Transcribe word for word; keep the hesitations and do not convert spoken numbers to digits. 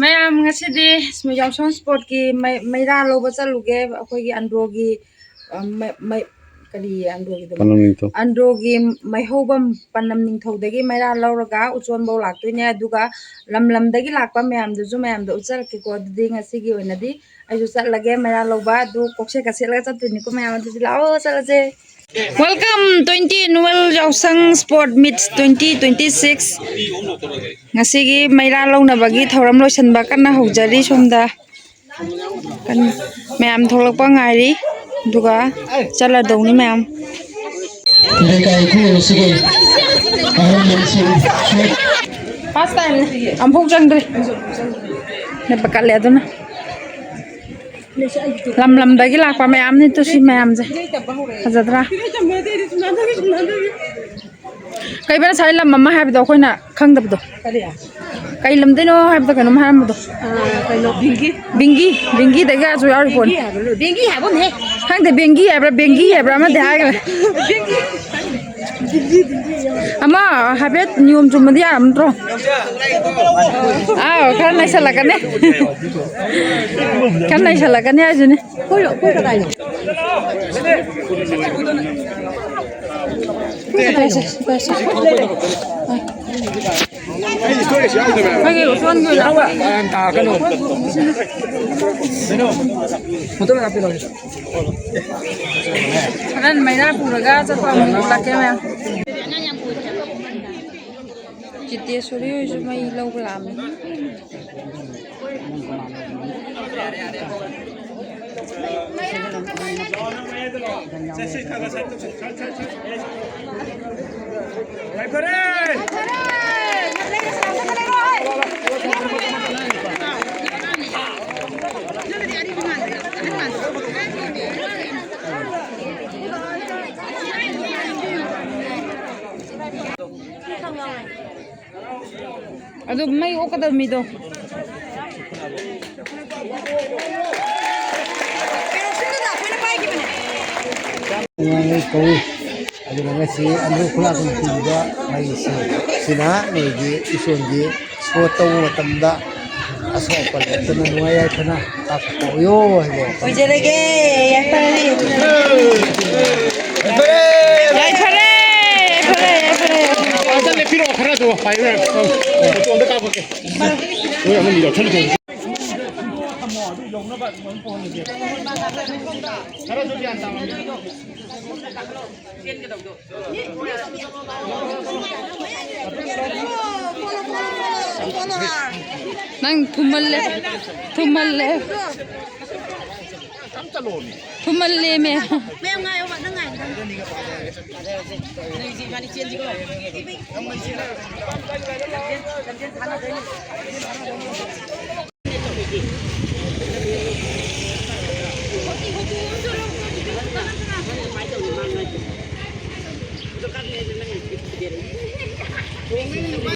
ꯃꯌꯥꯝ, ꯉꯁꯤꯗꯤ ꯌꯥꯎꯁꯪ ꯁ꯭ꯄꯣꯔꯠꯀꯤ ꯃꯩ-, ꯃꯩꯔꯥ ꯂꯧꯕ ꯆꯠꯂꯨꯒꯦ꯫ ꯑꯩꯈꯣꯏꯒꯤ ꯑꯟꯗ꯭ꯔꯣꯒꯤ, ꯑ, ꯃꯩ-, ꯃꯩ-, ꯀꯔꯤ ꯑꯟꯗ꯭ꯔꯣꯒꯤꯗꯣ? ꯄꯅꯝ ꯅꯤꯡꯊꯧ꯫ ꯑꯟꯗ꯭ꯔꯣꯒꯤ ꯃꯩꯍꯧꯕꯝ ꯄꯅꯝ ꯅꯤꯡꯊꯧꯗꯒꯤ ꯃꯩꯔꯥ ꯂꯧꯔꯒ ꯎꯆꯣꯟꯐꯧ ꯂꯥꯛꯇꯣꯏꯅꯦ꯫ ꯑꯗꯨꯒ ꯂꯝ ꯂꯝꯗꯒꯤ ꯂꯥꯛꯄ ꯃꯌꯥꯝꯗꯨꯁꯨ ꯃꯌꯥꯝꯗ ꯎꯠꯆꯔꯛꯀꯦꯀꯣ꯫ ꯑꯗꯨꯗꯤ ꯉꯁꯤꯒꯤ ꯑꯣꯏꯅꯗꯤ ꯑꯩꯁꯨ ꯆꯠꯂꯒꯦ ꯃꯩꯔꯥ ꯂꯧꯕ꯫ ꯑꯗꯨ ꯀꯣꯛꯁꯦꯠꯀ ꯁꯦꯠꯂꯒ ꯆꯠꯇꯣꯏꯅꯤꯀꯣ ꯃꯌꯥꯝ꯫ ꯑꯗꯨꯗꯤ ꯂꯥꯛꯑꯣ ꯆꯠꯂꯁꯦ꯫ Welcome twenty annual Yaosang Sport Meets twenty twenty-six꯫ ꯉꯁꯤꯒꯤ ꯃꯩꯔꯥ ꯂꯧꯅꯕꯒꯤ ꯊꯧꯔꯝ ꯂꯣꯏꯁꯤꯟꯕ ꯀꯟꯅ ꯍꯧꯖꯔꯤ ꯁꯣꯝꯗ꯫ ꯀꯟ-, ꯃꯌꯥꯝ ꯊꯣꯛꯂꯛꯄ ꯉꯥꯏꯔꯤ꯫ ꯑꯗꯨꯒ ꯆꯠꯂꯗꯧꯅꯤ ꯃꯌꯥꯝ꯫ ꯂꯩꯀꯥꯏ ꯈꯨꯂꯣꯜꯁꯤꯒꯤ ꯑꯍꯜ ꯂꯃꯟꯁꯤꯡ ꯁꯨ- First time ꯅꯦ꯫ ꯑꯃꯨꯛꯐꯥꯎ ꯆꯪꯗ꯭ꯔꯤ꯫ ꯂꯦꯞꯄ ꯀꯜꯂꯦ ꯑꯗꯨꯅ꯫ ꯂꯝ ꯂꯝꯗꯒꯤ ꯂꯥꯛꯄ ꯃꯌꯥꯝꯅꯤ ꯇꯨ ꯁꯤ ꯃꯌꯥꯝꯁꯦ꯫ ꯐꯖꯗ꯭ꯔꯥ? ꯀꯩꯕ ꯉꯁꯥꯏ ꯂꯝ ꯑꯃ ꯍꯥꯏꯕꯗꯣ ꯑꯩꯈꯣꯏꯅ ꯈꯪꯗꯕꯗꯣ? ꯀꯔꯤ? ꯀꯩ ꯂꯝꯗꯩꯅꯣ ꯍꯥꯏꯕꯗꯣ ꯀꯩꯅꯣꯝ ꯍꯥꯏꯔꯝꯕꯗꯣ? ꯑ, ꯀꯩꯅꯣ, ꯕꯤꯡꯒꯤ꯫ ꯕꯤꯡꯒꯤ, ꯕꯤꯡꯒꯤꯗꯒꯁꯨ ꯌꯥꯎꯔꯤ ꯄꯣꯠꯅꯤ꯫ ꯕꯤꯡꯒꯤ ꯍꯥꯏꯕ꯭ꯔꯣ? ꯕꯤꯡꯒꯤ ꯍꯥꯏꯕ ꯑꯃꯅꯦ꯫ ꯈꯪꯗꯦ, ꯕꯦꯡꯒꯤ ꯍꯥꯏꯕ꯭ꯔꯥ, ꯕꯦꯡꯒꯤ ꯍꯥꯏꯕ꯭ꯔꯥ ꯑꯃꯗꯤ ꯍꯥꯏꯈ꯭ꯔꯦ꯫ ꯕꯤꯡꯒꯤ꯫ ꯑꯃ ꯍꯥꯏꯐꯦꯠ ꯅꯤꯌꯣꯝ ꯆꯨꯝꯕꯗꯤ ꯌꯥꯔꯝ ꯅꯠꯇ꯭ꯔꯣ? ꯑꯥꯎ, ꯈꯔ ꯅꯩꯁꯜꯂꯛꯀꯅꯤ꯫ ꯈꯔ ꯅꯩꯁꯜꯂꯛꯀꯅꯤ ꯍꯥꯏꯁꯤꯅꯦ꯫ ꯑꯩꯈꯣꯏ, ꯑꯩꯈꯣꯏ ꯀꯗꯥꯏꯅꯣ? ꯁꯤ ꯀꯗꯥꯏꯁꯦ? ꯁꯤ ꯀꯗꯥꯏꯁꯦ? ꯑꯩꯈꯣꯏꯒꯤ ꯎꯁꯣꯟꯒꯤ ꯑꯣꯏꯅ ꯍꯣꯔꯦꯟ ꯃꯩꯔꯥ ꯄꯨꯔꯒ ꯆꯠꯄ ꯑꯃꯨꯛ ꯎꯠꯂꯛꯀꯦ ꯃꯌꯥꯝ꯫ ꯆꯤꯇꯦꯁꯣꯔꯤ ꯍꯣꯏꯁꯨ ꯃꯩ ꯂꯧꯕ ꯂꯥꯛꯑꯝꯃꯦ꯫ ꯑꯗꯨ ꯃꯩ ꯑꯣꯛꯀꯗꯕ ꯃꯤꯗꯣ꯫ ꯑꯉꯥꯡꯉꯩ ꯀꯧꯏ꯫ ꯑꯗꯨꯅ ꯉꯁꯤ ꯑꯟꯗ꯭ꯔꯣ ꯈꯨꯂꯥꯛꯄꯝ ꯄꯤꯔꯤꯕ ꯃꯩꯁꯤ, ꯁꯤꯅ ꯅꯣꯏꯒꯤ ꯏꯁꯣꯔꯒꯤ ꯁꯣ ꯇꯧꯕ ꯃꯇꯝꯗ ꯑꯁꯣꯛ ꯑꯄꯟ ꯂꯩꯇꯅ ꯅꯨꯡꯉꯥꯏ ꯌꯥꯏꯐꯅ ꯇꯥꯛꯄ ꯑꯣꯏꯌꯣ ꯍꯥꯏꯕ ꯋꯥꯐꯝ꯫ ꯑꯣꯏꯖꯔꯒꯦ, ꯌꯥꯏꯐꯔꯦ꯫ ꯌꯥꯏꯐꯔꯦ, ꯌꯥꯏꯐꯔꯦ, ꯌꯥꯏꯐꯔꯦ꯫ ꯑꯝꯇ ꯂꯦꯞꯄꯤꯔꯛꯑꯣ, ꯈꯔꯗꯣ ꯄꯥꯏꯔꯣ꯫ ꯐꯣꯇꯣ ꯑꯝꯇ ꯀꯥꯞꯄꯛꯀꯦ꯫ ꯅꯣꯏ ꯑꯃꯅꯤ ꯌꯥꯎꯁꯜꯂꯨ꯫ ꯈꯔꯁꯨ ꯒ꯭ꯌꯥꯟ ꯇꯥꯎ꯫ ꯅꯪ ꯊꯨꯝꯃꯜꯂꯦ, ꯊꯨꯝꯃꯜꯂꯦ꯫ ꯊꯨꯝꯃꯜꯂꯦꯃꯦ꯫ ꯃꯌꯥꯝ ꯉꯥꯏꯌꯣꯕ, ꯅꯪ ꯉꯥꯏꯕꯗꯪ꯫